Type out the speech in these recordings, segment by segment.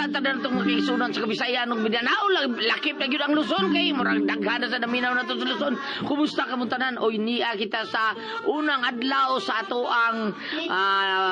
Tanan itong mga kaigsunan sa Kabisayan ug Mindanao, lakip na gyud ang Luzon kay murag daghan na sa naminaw nato sa Luzon. Kumusta ka mong tanan? Oy, niya kita sa unang adlaw sa ato ang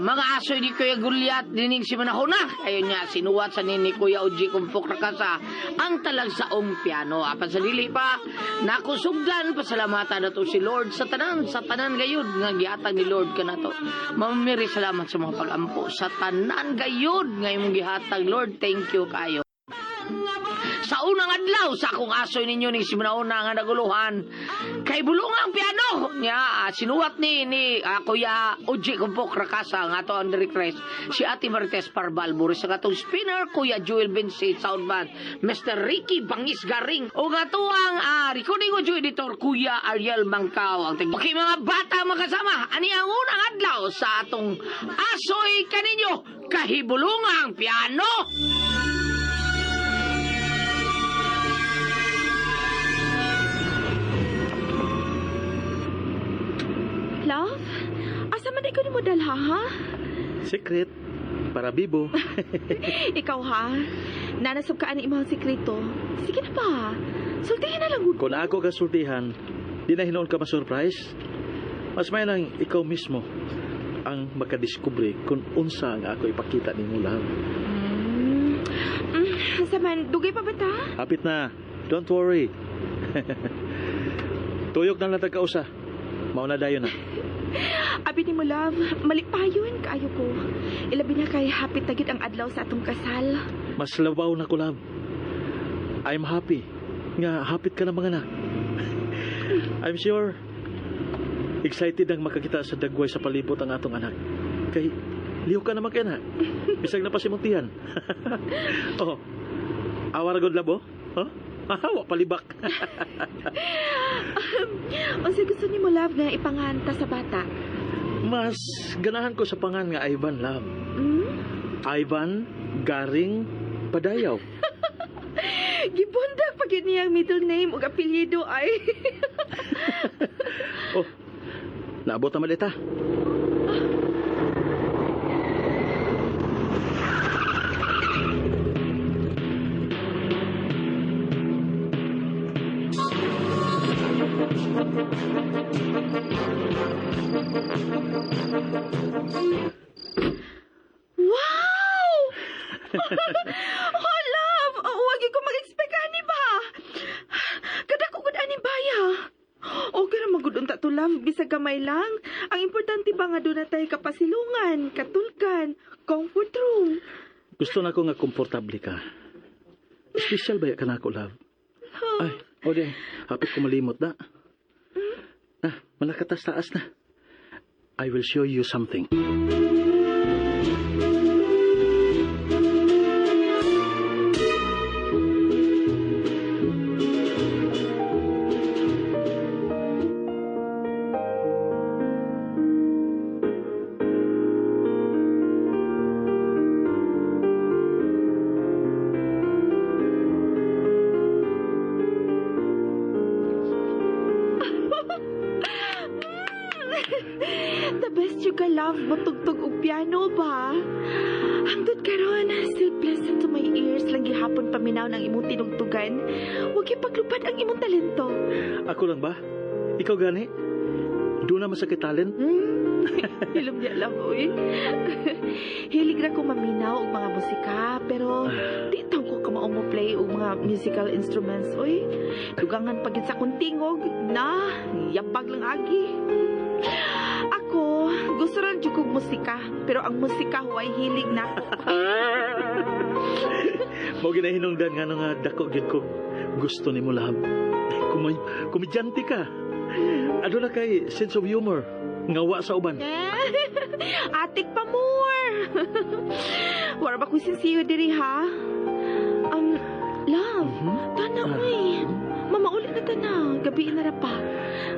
mga asoy ni Kuya Gulyat dining si Manahuna. Ayon niya sinuwat sa ni Kuya Oji Kumpok Rakasa ang talagsaong piano. Apan sa dili pa nakusugdan, pasalamatan nato si Lord sa tanan gayud nga gihatag ni Lord kanato. Mamiri salamat sa mga pag-ampo sa tanan gayud nga imong gihatag, Lord. Thank you kayo. Sa unang adlaw sa akong asoy ninyo ning simuna nga naguluhan kay bulong ang piano niya, sinuwat ni Kuya Oji Kumpok Rakasa nga ato ang directress si Ate Marites Parval Boris, sa atong spinner Kuya Joel Bensi, soundman Mr. Ricky Bangis Garing, o nga to ang recording audio editor Kuya Ariel Mangkao. Ang okay mga bata makasama ani ang unang adlaw sa atong asoy kaninyo kahibulungang piano. Love, asa man di ko nimo dalha, ha? Secret. Para bibo. Ikaw, ha? Nanasab ka ani imong sekreto. Sige na ba? Sultihin na lang. Kung ako kasultihan, di na hinuon ka ma-surprise. Mas may lang ikaw mismo ang makadiskubre kung unsa ang ako ipakita nimo, love. Asa man, dugay pa ba ta? Hapit na. Don't worry. Tuyok na lang tagkausa. Mauna dayon na. Abi ni mo, love, malipayon kaayo ko. Ilabi na kay hapit na gid ang adlaw sa atong kasal. Mas labaw na ko, love. I'm happy. Nga, hapit ka na mga anak. I'm sure excited ang makakita sa dagway sa palibot ang atong anak. Kay, liw ka naman kaya na. Bisag na pa si Muntian. Oh, awara god labo? Huh? Wa palibak. Unsa gusto nimo, love, nga ipanganta sa bata? Mas ganahan ko sa pangan nga Ivan, love. Hmm? Ivan Garing Padayaw. Gibundak pa gyud niyang middle name ug apelyido ay. Oh, naabot na malita. Wow! Oh, love! Oh, wag ko mag-expect ani ba? Kada ko gud ani baya. Okay ra magud unta to, love, bisag gamay lang. Ang importante ba nga doon na tayo kapasilungan, katulkan, comfort room. Gusto na ko nga komportable ka. Special ba ka na ako, love? Ay, o di, hapit ko malimot na. Ah, malakatas taas na. I will show you something. The best you ka, love, matugtog og piano ba? Hangtod karon, still pleasant to my ears lang gihapon paminaw ng imong tinugtugan. Huwag ipaglupad ang imong talento. Ako lang ba? Ikaw gani? Doon na masakit talent? Hilom niya, love, uy. Hilig ra ko maminaw og mga musika, pero di taw ko kamao mo play og mga musical instruments, uy. Dugangan pagid sa akong tingog, na, yabag lang agi. Ako, gusto rin jud kog musika, pero ang musika huway hilig nako. Mao ginahinungdan nga nga dako gyud ko gusto nimo, love. Komedyante ka. Aduna kay sense of humor. Ngawa sa uban. Atik pa more. Wala ba ko sinsiyo diri ha? Love, tana uy. Mamaulit na tana, gabi na ra pa.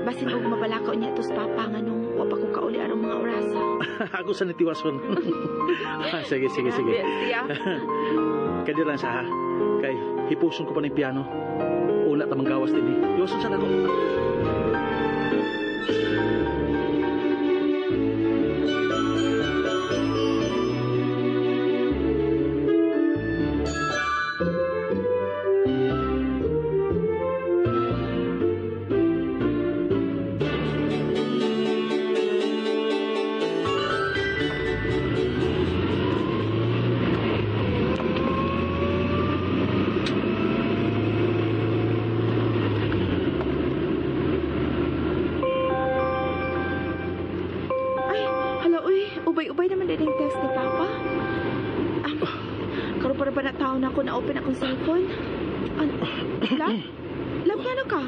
Basin og mabalakaw niya tos papa nganong wa pa ko kauli arong mga orasa. Ako sa nitiwason. Sige, sige, sige. Siya. Kadi lang sa ha. Kay hipuson ko pa ng piano. Una tamang gawas din eh. Iwasan sa nako. Hala, uy, ubay-ubay naman din ang text ni Papa. Karon para ba na tao na ako na-open akong cellphone? Love? Love, nga ka?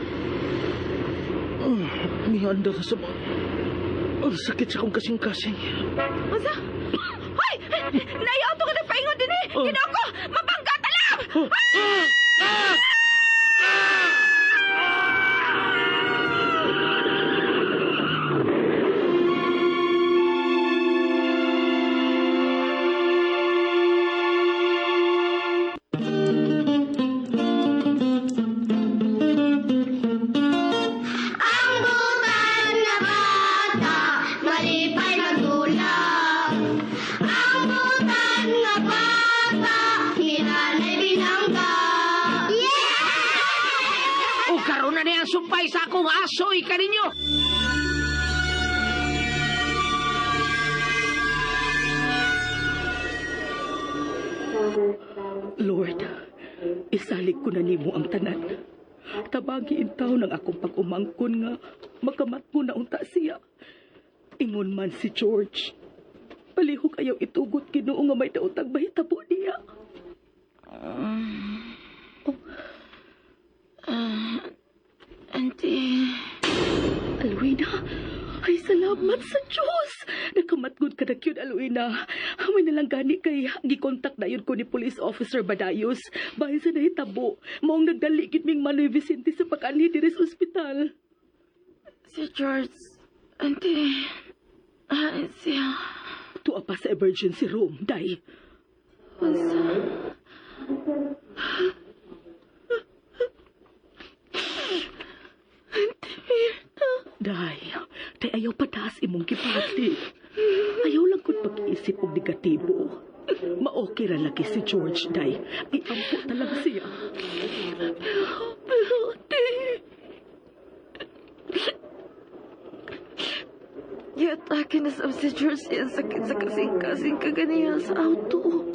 Mihanda ka sa mga... Ang sakit sa akong kasing-kasing. Unsa? Hoy! Naya auto ka nagpaingon din eh! Oh. Ginoo ko! Mabangga ta, love! Ang butan na bata, malipay magdulang. Ang butan na bata, ni nanay binangga. Yeah! O karon na niya ang sumpay sa akong asoy kaninyo. Lord, isalig ko na nimo ang tanan. Tabagi intaw ng akong pag-umangkon nga makamat mo na unta siya. Ingon man si George. Palihog ayaw itugot Ginoo nga may daotang mahitabo niya. Auntie. Alwina, ay salamat sa Diyos. Nakamatgod ka na yun, Alwina. May nalang gani kay gikontak na yun ko ni Police Officer Badayos. Bahin sa nahitabo, maong nagdali gid ming Manoy Vicente sa pag-anhi diri sa ospital. Si George. Auntie. Ah, siya. Tuwa pa sa emergency room, day. Unsa? Day, day ayaw pataas imong gibati. Ayaw lang kung pag-isip og negatibo. Ma-okay ra lagi si George, day. Iampo ta lang siya. Pero, ate... Giatake na sa si George iyang sakit sa kasing-kasing kaganiya sa auto.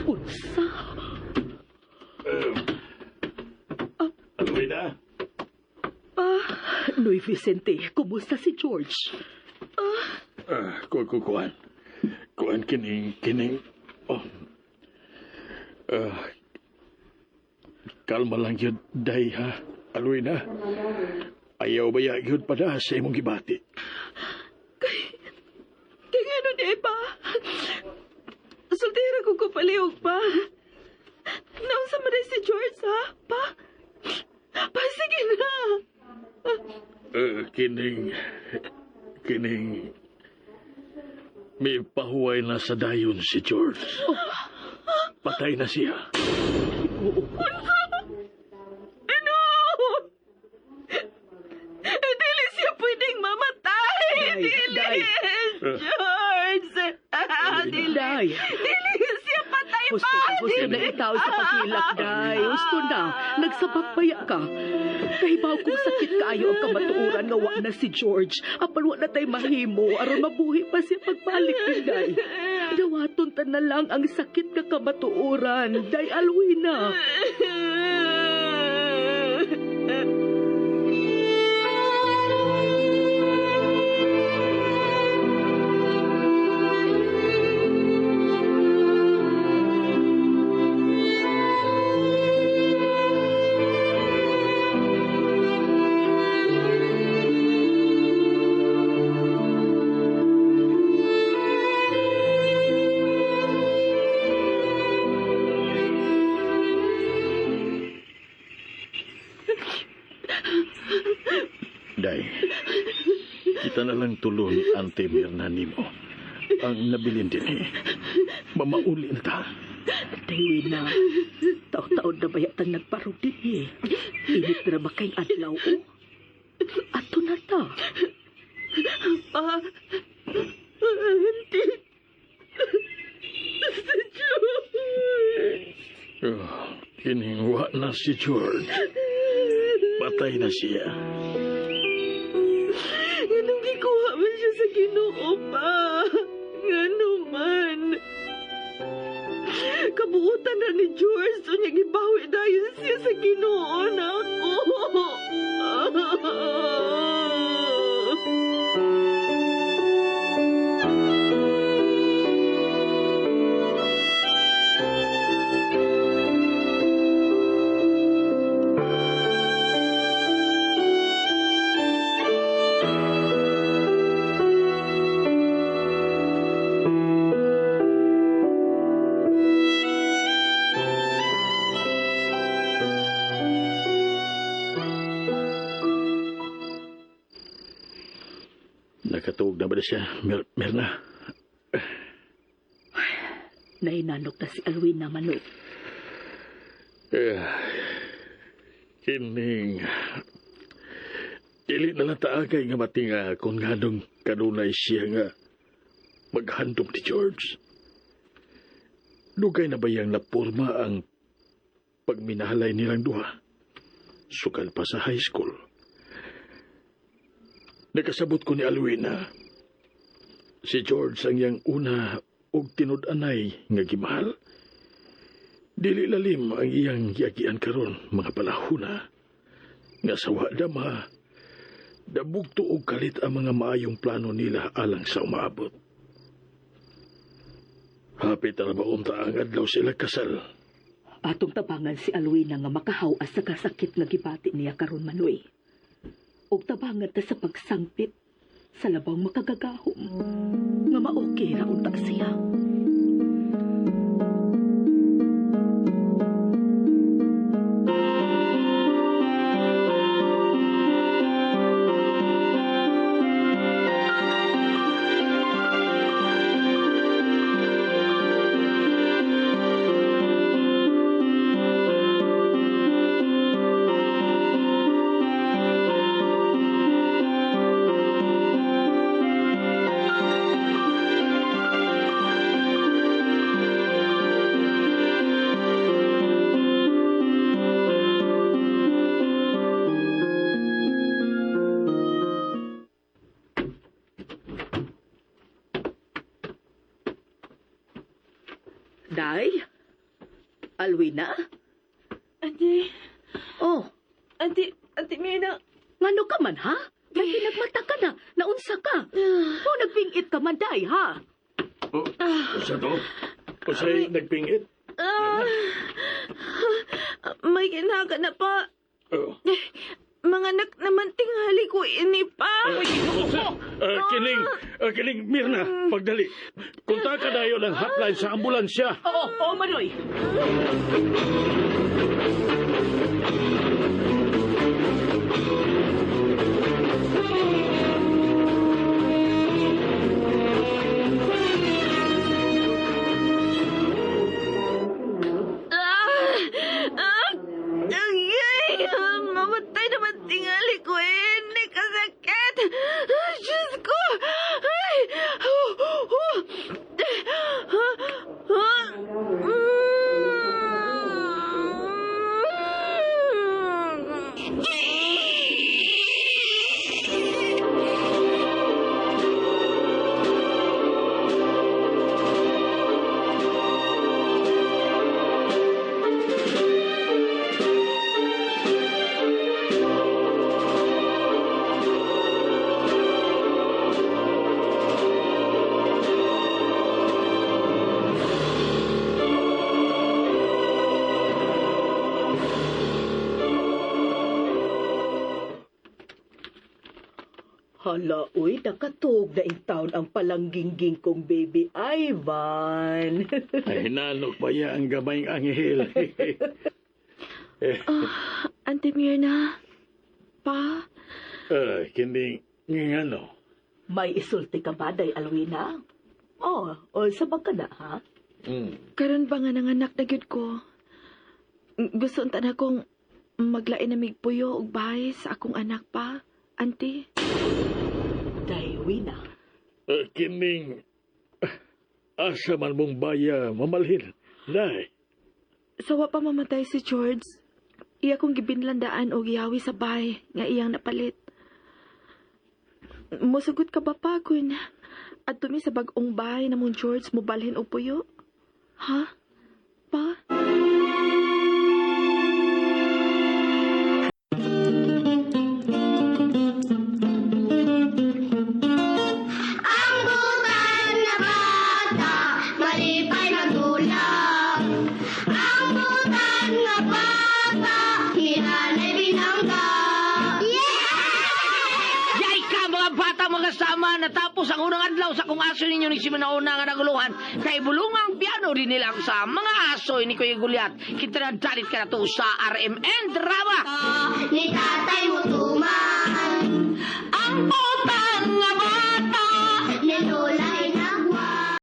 Unsa? Alwina? Noy Vicente, kumusta si George? Kuan. Kuan kining. Oh. Kalma lang yun, day ha. Alwina. Ayaw ba yun pa na sa imong gibati? Kaya nga nun eh, pa. Sultira ko ko palihog pa. Naunsa man si George, ha? Pa? Pa, sige na. Kining... May pahuway na sa dayon si George. Patay na siya. No! Dili siya pwedeng mamatay! Day, Dili! day. George! Dili! Day. Dili siya patay Husto, pa! husto na itaw sa paghilak, day. Husto na. Nagsabak-baya ka. Kahibaw kung sakit kaayo ang kamatuoran nga wa na si George. Apan wa na tay mahimo aron mabuhi pa siya pagbalik ni day. Dawaton ta na lang ang sakit nga kamatuoran. Day Alwina. Day, kita na lang tulon, Ante Mirna nimo. Ang nabilin din eh. Mamauli na ta. Day, Wina. Taon-taon na bayatan nagparog din eh. Init na ba kayong adlaw, oh? Ato na ta. Pa! Auntie! Si George! Oh, kiningwa na si George. Patay na siya. Ganong gikuha man siya sa Ginoo pa. Ngano man. Kabuutan na ni George. Unya gibawi dayon siya sa Ginoo nako. Nakatuog na ba na siya, Mirna? Nahinanok na si Alwina, Manoy. Kining... Dili na lang taagay nga matinga kung nganong kanunay siya nga maghandom ni George. Lugay na ba yang napurma ang pagminahalay nilang duha? Sukal pa sa high school. Nakasabot ko ni Alwina. Si George ang iyang una og tinud-anay nga gimahal. Dili lalim ang iyang giagian karon mga panahona. Nga sa wa dama, dabugto og kalit ang mga maayong plano nila alang sa umaabot. Hapit na ba unta ang adlaw sila kasal? Atong tabangan si Alwina nga makahawas sa kasakit nga gibati niya karon, Manoy. Og tabangan ta sa pagsangpit sa labang makagagahom nga maokay ra unta siya. Day? Alwina? Auntie, Oh, Auntie, Auntie Mirna. ngano ka man, ha? May pinagmata ka na. Naunsa ka. Oh, nagpingit ka man, Day, ha? Oh, usa to? Usay nagpingit? May ginaga na pa. Oh. Mga anak naman tinghali ko ini pa. Kining, Mirna, pagdali. Kunta ka dayon ang hotline sa ambulansya. Oo, oo, Manoy. Agay! Mamatay naman tingali ko ini kasakit! Diyos ko! Ay! Hala, uy, nakatuog na in town ang palanggingging kong baby Ivan. Ay, hinanok ba ya ang gamayng anghel? Auntie Mirna, pa, Kining, ngano? May isulti ka ba, Day Alwina? Oh, sabag ka na, ha? Karon ba nga nanganak na gyud ko? Gusto unta na kong maglain na migpuyo og bahay sa akong anak pa, Auntie. Day Wina. Kining, asa man mong baya mamalhin, Day. Sawa pa mamatay si George. Iya kong gibinlandaan og gihawi sa bahay nga iyang napalit. Musugot ka ba pa kun adto mi sa bag-ong bahay na mong George mobalhin og puyo? Ha? Pa? Ang butan na bata, malipay magdulak. Ang butan nga bata, ni nanay binangga. Yeah! Yay ka mga bata mga sama, natapos ang unang adlaw sa kung aso ninyo ni Simenauna nga naguluhan kay bulungang piano din nila sa mga aso ni Kuya Gulyat. Kita na dalit ka na to sa RMN Drama. Ni tatay mo tuman. Ang putan nga bata ni Lola.